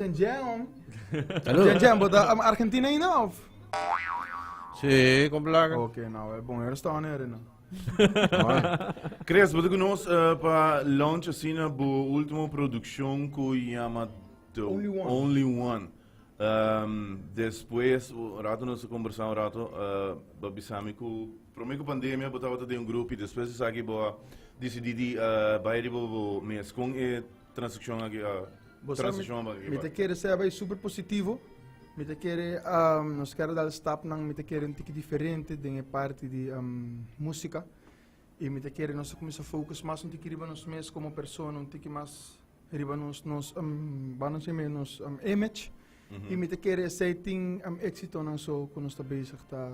Jen Jen. Salud. Jen Jen, bo ta um, Argentina ainda of? Sí, con placa. Ok, nou, eh, bon, er staan er no. Chris, bo ta ku nos eh, pa launch asina bo último produkshon ku yama The Only One. Only One. Um, despues, un rato nos a conversa un rato, uh, bo a bisa mi ku prome ku pandemia bo tabata den un grupo y despues esaki bo a decidi di uh, bai riba bo mes. Kon e transaccion aki a Bo sa, transicion aki Mi te kere sea bai super positivo. Mi te kere um, nos kere dal stapnan, mi te kere un tiki diferente den e parti di um, música. Y mi te kere nos a cuminsa focus mas un tiki riba nos mes como persona, un tiki mas riba nos nos um, ban nos yama nos um, image. Y mi te kere esey tin um, éxitonan so cu nos ta bezig ta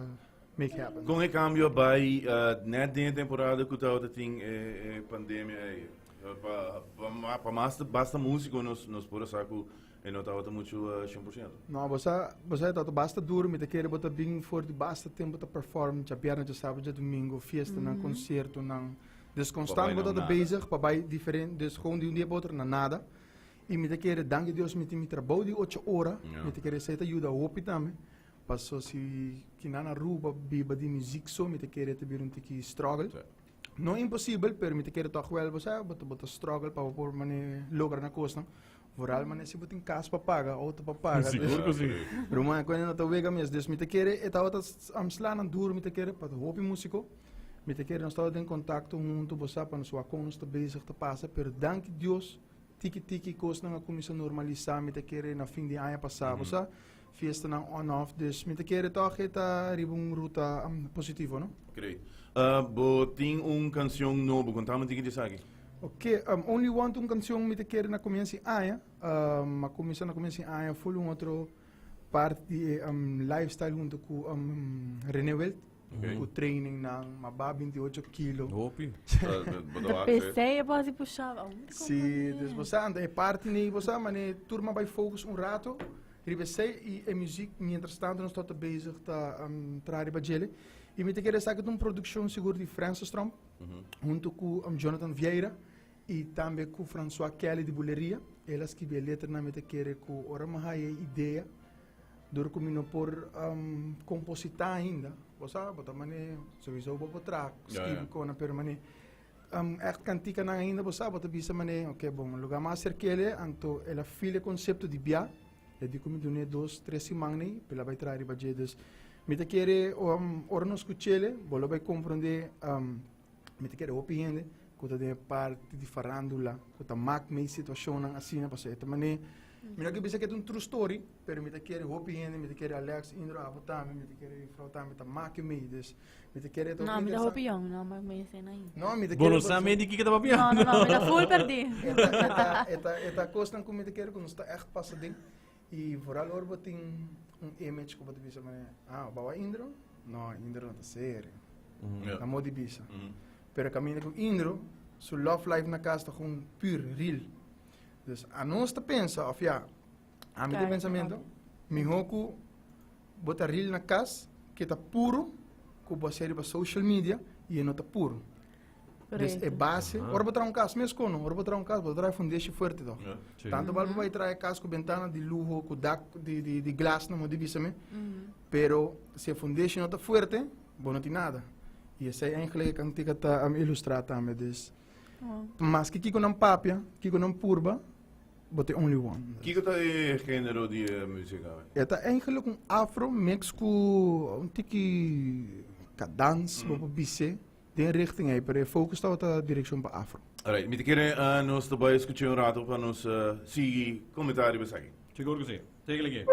make happen. Con e cambio a bai uh, net den e temporada cu tabata tin e, e pandemia ei? Eh, Pa, pa, ma- pa mas, basta músico nos, nos por a sa cu e no tabata mucho uh, 100%. No, bo sa, bo sa ta basta duro, mi ta kere bo ta bin for di basta tempo ta perform, djabièrnè, djasabado, djadomingo, fiestanan, conciertonan. Dus constant bai bo na ta nada. bezig pa bai diferente, dus gewoon di un dia pa otro na nada. Y mi ta kere, danki Dios, mi tin mi trabou di ocho ora, mi ta kere esei ta yuda hopi tambe. Paso si kinan Aruba biba di muziek so, mi ta kere ta bira un tiki struggle. No imposibel, pero mi ta kere toch wel, bo sa, bo ta, bo ta struggle pa bo por mane logra na kosnan. Vooral mane si bo tin kas pa paga, auto pa paga. Sigur ku si. Ruman, ku no ta wega mes. Dus mi ta kere e tabata am sla nan duro, mi ta kere pa hopi musiko. Mi ta kere nos tabata den kontakto huntu, bo sa, pa nos wak kon nos ta bezig ta pasa, pero danki Dios, Tiki tiki kosnan a kuminsá normalisá, mi ta kere na fin di aña pasá, bo sa, fiestanan on off, dus mi ta kere tòg e ta riba un ruta positivo, no? Great. Bo tin un kansion nobo, konta mi tiki di esaki. Oke, Only One ta un kansion mi ta kere na komienso di aña, a kuminsá na komienso di aña ful un otro parti di e lifestyle huntu ku Rene Wild. Ku training nan, ma ba 28 kilo. Hopi. Ta pesei e por hasi push-up. Si, dus bo sa, anto e parti nei bo sa, mane tur ma bai focus un rato riba esei i e muziek mientras tanto nos tabata bezig ta traha riba djele. I mi ta kere esaki ta un produccion sigur di Francis Tromp hunto ku Jonathan Vieira i tambe ku Francois Kelly di Buleria. El a skibi e letranan, mi ta kere ku ora mi haya e idea Dor ku mi no por kompositá ainda, bo sa, bo ta manera, souiso bo por traha, skibi kona, pero manera ègt kantikanan ainda bo sa, bo ta bisa manera, oke bon, lugá mas serk'el, anto el a fil e konsepto di bia, e di ku mi dun'é dos, tres siman nei, pa el a bai traha riba dje. Dus mi ta kere ora nos skuch'el, bo lo bai komprondé, mi ta kere hopi hende ku ta den e parti di farandula, ku ta mak mei situashonnan asina, pasobra e ta manera, mi no ke bisa ku e ta un true story, Pero mi ta kere hopi hende, mi ta kere Alex, Indro, abo tambe, mi ta kere juffrouw tambe ta make mee. Dus mi ta kere ta No, mi ta hopi jong, no mak mee esena ainda. No, mi ta Bo kere no sa mee di kiko ta papia? No, no, no, mi ta full perdí. E ta, e ta, e ta, e ta kosnan ku mi ta kere ku nos ta ègt pasa den. I vooral ora bo tin un image ku bo ta bisa manera, ah, bo a Indro? No, Indro no ta serio. Ja. Na modo di bisa. Pero kaminda ku Indro, su love life na kas ta gewoon pur, real. Dus anos ta pensa, of ja, Ami tin pensamiento, mihó ku bo ta real na kas, ke ta puro, ku bo hasié riba social media i e no ta puro. Dus e base, ora bo traha un kas, mes kono, ora bo traha un kas, bo ta traha e fundeshi fuerte tòg. Tantu bal bo bai traha e kas ku bentana di luho, ku dak di di di glas, no di bisa mi, pero si e fundeshi no ta fuerte, bo no tin nada. I esei eigenlijk e kantika ta ilustrá tambe. Dus, maske kiko nan papia, kiko nan purba, Bo ta e only one. Kiko ta e genero di e musica? E ta eigenlijk un afro mix ku un tiki kadans, bo por bis'é, den richting ei, pero e focus tabata direccion pa afro. Alright, mi ta kere nos ta bai skuch'é un rato pa nos sigui komentá riba esaki. Sigur ku si. Take it again.